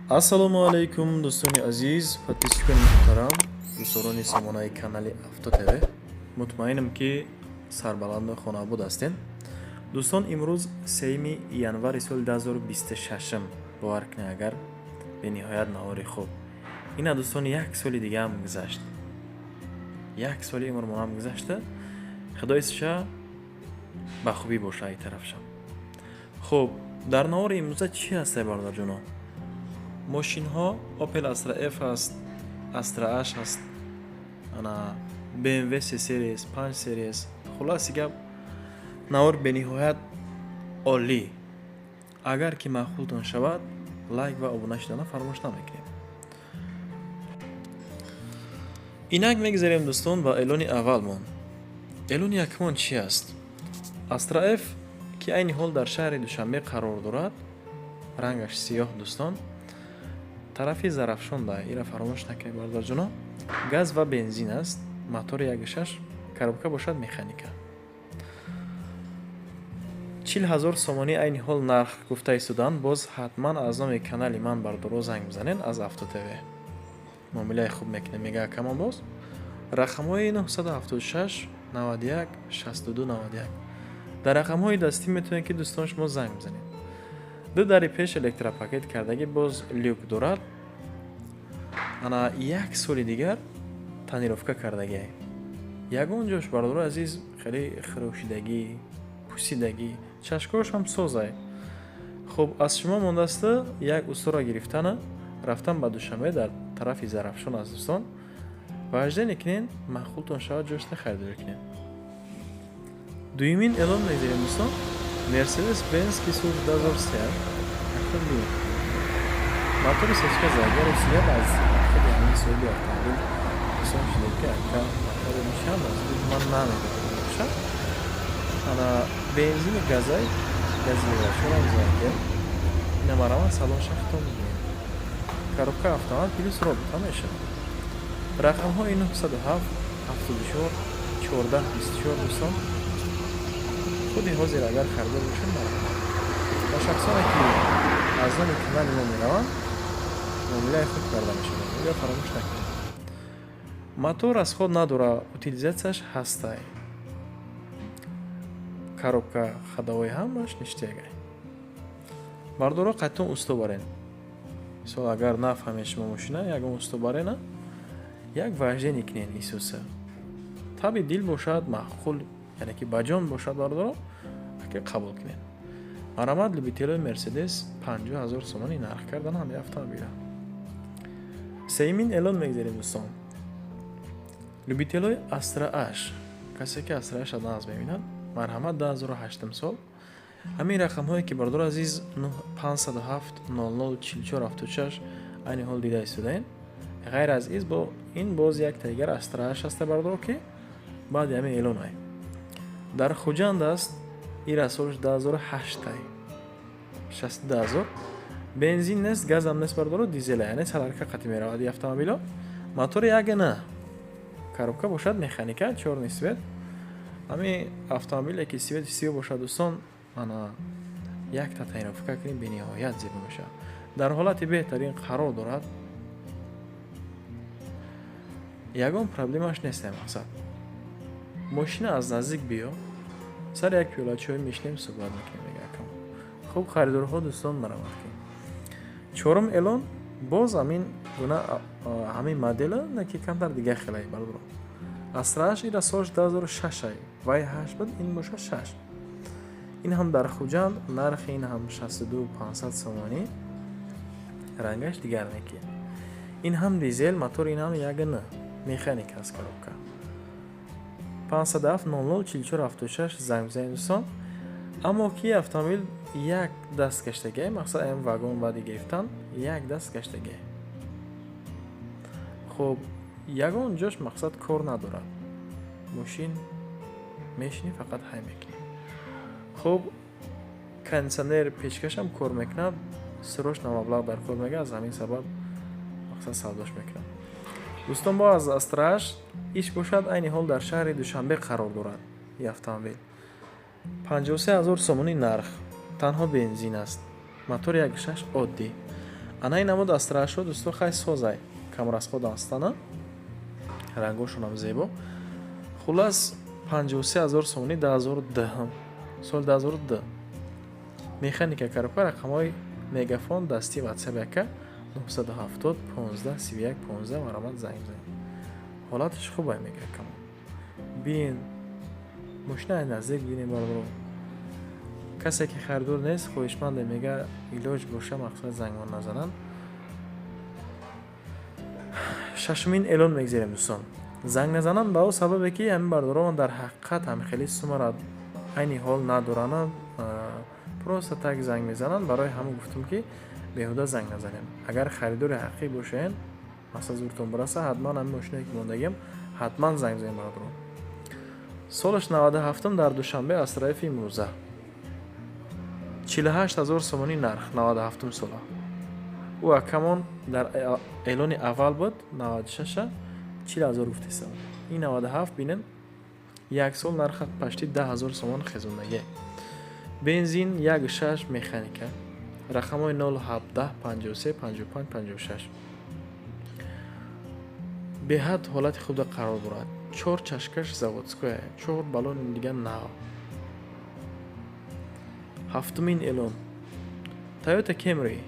Ассалому алайкум, дӯстони азиз, подписчикони муҳтарам, дӯстдорони сомонаи канали Авто ТВ. Мутмаинам, ки сарбаланду хонаобод ҳастед. Дӯстон, имрӯз 3 январи соли 2026. Бовар кунед, агар бениҳоят навори хуб ина, дӯстон, як соли дигаам гузашт, як соли умрмонам гузашта. Худои ша ба хубӣ боша ай тарафшам. Хуб, дар навори имрӯза чӣ ҳастай, бародарҷоно? Мошинҳо Opel Astra F аст, Astra H аст, ана BMW C Series, 5 Series. Хулоси гап, навор бениҳоят олӣ. Агар ки маъқултон шавад, лайк ва обуна шудана фаромӯш намекунед. Инак мегузарем, дӯстон, ба эълони аввалмон. Эълони якумон чӣ аст? Astra F, ки айни ҳол дар шаҳри Душанбе қарор дорад, рангаш сиёҳ, дӯстон, тарафи Зарафшон да, ира фаромӯш накунед, бародарҷоно. Газ ва бензин аст, мотори 1,6, коробка бошад механика. 40 000 сомонӣ айни ҳол нарх гуфта истоданд. Боз ҳатман аз номи канали ман, бардоро, занг бизанед, аз Авто ТВ муомилаи хуб мекунем, мега акамон. Боз рақамҳои 976 91 62 91, дар рақамҳои дастӣ метавонед, ки, дӯстон, шумо занг бизанед. Ду дари пеш электропакет кардагӣ, боз люк дорад. Ана як соли дигар тонировка кардагиай. Ягон ҷош, бародарои азиз, хеле хирошидагӣ, пусидагӣ, чашкош ҳам созай. Хуб, аз шумо мондааста як усторо гирифтана рафтан ба Душанбе, дар тарафи Зарафшон аст, дӯстон. Вождение кунед, маъқултон шавад, ҷошта харидорӣ кунед. Дуюмин эълон мегзарем, дӯстон. Мерседес Бенз, ки соли 2003, 72, мотори сечка задагӣ. Ростигап, аз худи ҳамин соҳиби автомобил ҳисоб шуда, ки ака, мотори чанд аст? Ман намедонам, бошад. Ана бензини газай, газирашонам задагӣ. Ина марамат, салон шахтон мебинед. Коробка автомат плюс робот мешавад. Рақамҳои 907 74 14 24. Дӯстон, худи ҳозир агар харидор бошед, марҳамат. Ба шахсоне, ки аз номи канали мо мераванд, муомилаи хуб карда мешавад, ё фаромӯш накунед. Мотор расход надорад, утилизатсияш ҳастай, коробка ходовой ҳамаш ништягай. Бардоро, қайтон усто барен. Мисол, агар нафаҳмед шумо мошина, ягон усто барена, як вождение кунед исуса. Таби дил бошад, маъқул, яъне ки ба ҷон бошад, бардоро, ака, қабул кунед. Марҳамат, любителои Мерседес, 50 000 сомонӣ нарх кардан ҳамин автомобила. Сеюмин эълон мегзарем, дӯстон. Любителои Астра H, касе ки Астра H нағз мебинад, марҳамат. 2008 сол, ҳамин рақамҳое ки, бародари азиз, 507 00 44 76 айни ҳол дида истодаед. Ғайр аз из бо ин боз як дигар Астра H ҳаста, бародаро, ки баъди ҳамин эълон ай дар Хуҷанд аст. Ира солш 2008 ай, 62 000, бензин нест, газам нест, бардоро, дизела, яъне солярка қатӣ меравад. И автомобило мотори 1,9, коробка бошад механика, чёрный цвет. Ҳамин автомобиле ки цвети сиёҳ бошад, дӯстон, ана якта тонировка кунем, бениҳоят зебо мешавад. Дар ҳолати беҳтарин қарор дорад, ягон проблемаш нест. Мақсад, мошина аз наздик биё, сари як пиёла чой мешинем, суҳбат мекунем, мега акам. Хуб, харидорҳо, дӯстон, марамат кунед. Чорум эълон боз ҳамин гуна, ҳамин модела, на ки камтар дигар хелай, бародаро. Астра H, ира солш 2006 ай, вай ҳашт буд, ин бошад шаш. Ин ҳам дар Хуҷанд, нархи ин ҳам 62 500 сомонӣ, рангаш дигар неки. Ин ҳам дизел, мотори ин ҳам 1,9, механика аст, коробка. 507 00 44 76 занг бизанед, дӯстон. Аммо ки автомобил як даст гаштагиай, мақсад, ам вагон баъди гирифтан як даст гаштагиай. Хуб, ягон ҷош, мақсад, кор надорад. Мошин мешинӣ, фақат ҳай мекунӣ. Хуб, кондитсионер, печкашам кор мекунад. Срочно маблағ дар кор мега, аз ҳамин сабаб, мақсад, савдош мекунад. Дӯстон, бо аз Астра H иш бошад, айни ҳол дар шаҳри Душанбе қарор дорад. И автомобил 53 000 сомонӣ нарх, танҳо бензин аст, мотори 1,6 оддӣ. Ана ин намуд Астрашо, дӯсто, хай созай, камрасход ҳастана, рангошонам зебо. Хулас, 53 000 сомонӣ, 2010-м соли, 2002, механика, коробка. Рақамҳои Мегафон, дастӣ, Ватсап яка 970 15 31 15, маромад, занг бизанед. Ҳолаташ хубай, мега камон. Бин, мошина наздик бинем, бародаро. Касе ки харидор нест, хоҳишманде, мега, илоҷ боша, мақсад, зангон назананд. Шашумин эълон мегзарем, дӯстон. Занг назананд ба о сабабе, ки ҳамин бародарон дар ҳақиқат ҳам хеле сумара айни ҳол надоранд, просто так занг мезананд. Барои ҳамон гуфтум, ки беҳуда занг назанем. Агар харидори ҳақиқӣ бошед, масалан, зуртон бираса, ҳатман ҳамин мошиное ки мондагиам, ҳатман занг бизанем, бародарон. Солаш 97-м, дар Душанбе, аз тарафи имрӯза 48 000 сомонӣ нарх, 97-ум сола. Ӯ акамон дар эълони аввал буд, 96-а 40 000 гуфтесам, ин 97. Бинен, як сол нарха почти 10 000 сомон хезондагӣ. Бензин, 1,6, механика. Рақамҳои 0 17 53 55 56. Беҳад ҳолати хубда қарор дорад. Чор чашкаш заводское, чор баллони дига нав. Ҳафтумин эълон: Тойота Кемри.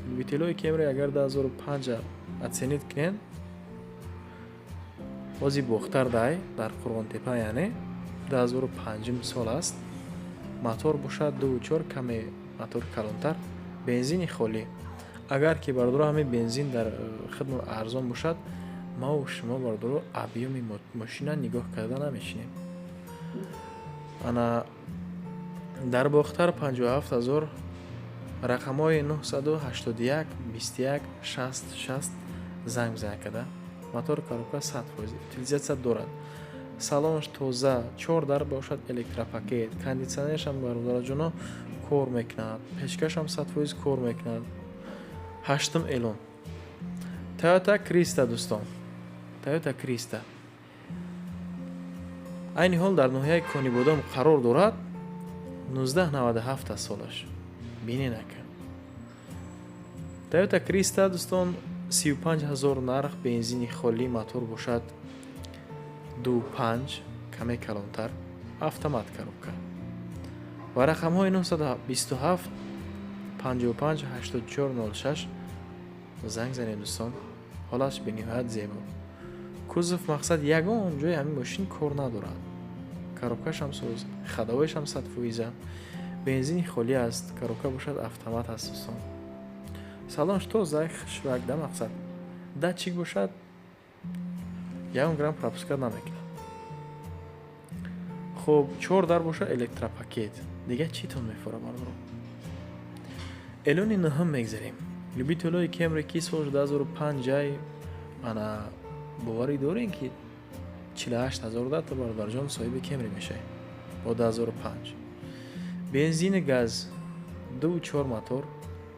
Любителои Кемри, агар 2005 оценить кунед, ҳози Бохтар дай, дар Қурғонтепа, яъне 2005 сол аст. Мотор бошад 2,4, каме мотор калонтар, бензини холӣ. Агар ки, бародаро, ҳамин бензин дар хидмат арзон бошад, маву шумо, бародаро, объёми мошина нигоҳ карда намешинем. Ана, дар Бохтар 57 000. Рақамҳои 981 21 60 60, занг бизанед када. Мотор, коробка 100%, утилизация дорад, салонаш тоза, чор дар бошад, электропакет, кондитсионершам, бародараҷоно, кор мекунад, печкашам 100% кор мекунад. Ҳаштум эълон: Тойота Криста. Дӯстон, Тойота Криста айни ҳол дар ноҳияи Конибодом қарор дорад, 1997 аст солаш. Бинен, ака, Тойота Криста, дӯстон, 35 000 нарх, бензини холӣ, мотор бошад 2,5, каме калонтар, автомат, коробка ва рақамҳои 927 55 84 06, занг занед, дӯстон. Ҳолатш бениҳоят зебо. Кузов, мақсад, ягон ҷои ҳамин мошин кор надорад, коробкашам соз, ходовойшам 100%, бензини холӣ аст, коробка бошад автомат аст, дӯстон. Салонш тоза, хушрак да, мақсад, датчик бошад, ягон грамм пропускать намекунад. Хуб, чор дар бошад, электропакет. Дигар читон мефора, бародаро? Эълони нӯҳум мегзарем. Любителои Кемри, ки соли 2005 ҷай, ана, боварӣ дорем, ки 48 000 дата, бародарҷон, соҳиби Кемри мешавем бо 2005, бензини газ, 2,4 мотор,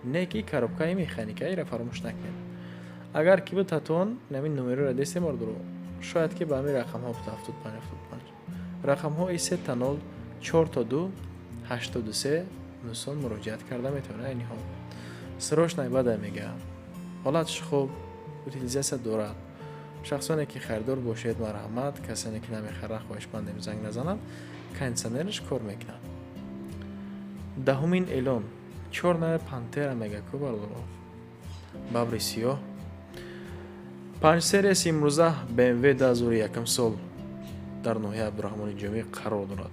не ки коробкаи механикаиро фаромӯш накунед. Агар ки бутатон, намин номероро дестем, бародаро, шояд ки ба ҳамин рақамҳо бута, 75 75. Рақамҳои сета нол чорта ду 83, дӯстон, муроҷиат карда метавонед. Айни ҳол срочно бада, мега, ҳолатш хуб, утилизация дорад. Шахсоне ки харидор бошед, марҳамат. Касоне ки намехаранд, хоҳишмандем, занг назананд. Кондитсионераш кор мекунад. Даҳумин эълон: чёрная пантера, мега ку, бародаро, бабри сиёҳ, панҷ серияс, имрӯза БМВ, 2001 сол, дар ноҳияи Абдураҳмони Ҷомӣ қарор дорад,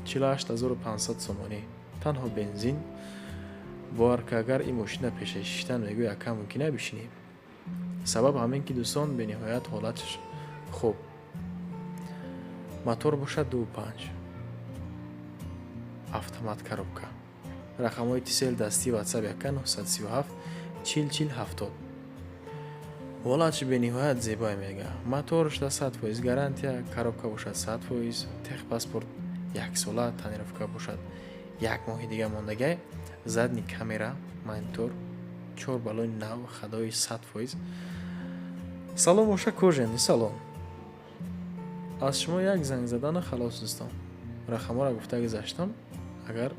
48 500 сомонӣ, танҳо бензин. Бовар ки, агар ин мошина пеша шиштан, мегӯй, ака, мумкин бишинӣ. Сабаб ҳамин ки, дӯстон, бениҳоят ҳолатш хуб. Мотор бошад 2,5, автомат, коробка. Рақамҳои Тисел, дастӣ, Ватсап яка 937 40 40 70. Ҳолатш бениҳоят зебое, мега. Моторш да 100% гарантия, коробка бошад 100%, техпаспорт яксола, тонировка бошад як моҳи дига мондагай, задний камера, монитор, чор баллони нав, ходовой 100%, салон боша кожаный салон. Аз шумо як занг задану халос. Дӯстон, рақамҳоро гуфта гузаштам, агар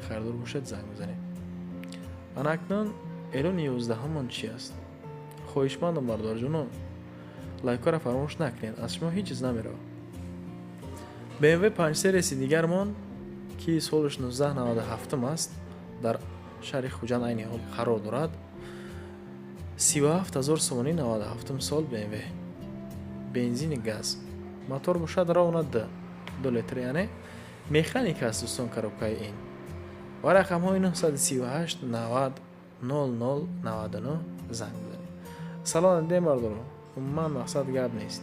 харидор бошед, занг бизанед. Ана акнун Эълони 11-мон чи аст? Хоҳишмандам, бародарҷонон, лайкҳоро фаромӯш накунед, аз шумо ҳеҷ чиз намеравад. BMW 5 Series дигармон, ки солаш 1997 аст, дар шаҳри Хуҷанд айни ҳол қарор дорад. 37 000 сомонӣ, 97 сол BMW, бензини газ, мотор бошад ровно 2 литр, яъне механика аст, дӯстон, коробкаи ин ва рақамҳои 938 90 00 99 занг бизанед. Салон дидем, бардоро, умуман мақсад гап нест,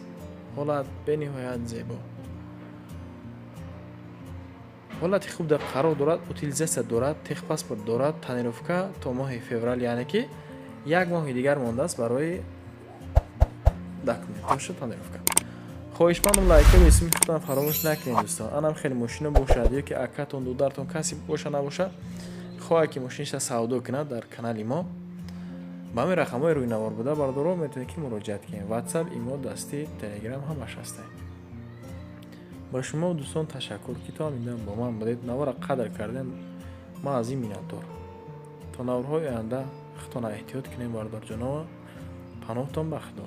ҳолат бениҳоят зебо, ҳолати хуб дар қарор дорад, утилизация дорад, техпаспорт дорад, тонировка то моҳи феврал, яъне ки як моҳи дигар мондааст барои документоша, тонировка. Хоҳишмандам, лайкҳои исми худтон фаромӯш накунед, дӯстон. Анам хеле мошина бошад ё ки акатон, дудартон, касе боша набошад, хоҳад ки мошиниша савдо кунад, дар канали мо ба ҳамин рақамҳои рӯйнавор буда, бардоро, метавонед ки муроҷиат кунед. Ватсап, имо, дастӣ, Телеграм ҳамаш ҳастанд. Ба шумо, дӯстон, ташаккур, ки то ҳамин дам бо ман будед, навора қадр кардем, ман аз ин миннатдор. То наворҳои оянда худтона эҳтиёт кунед, бародарҷонова, паноҳтон ба Худо.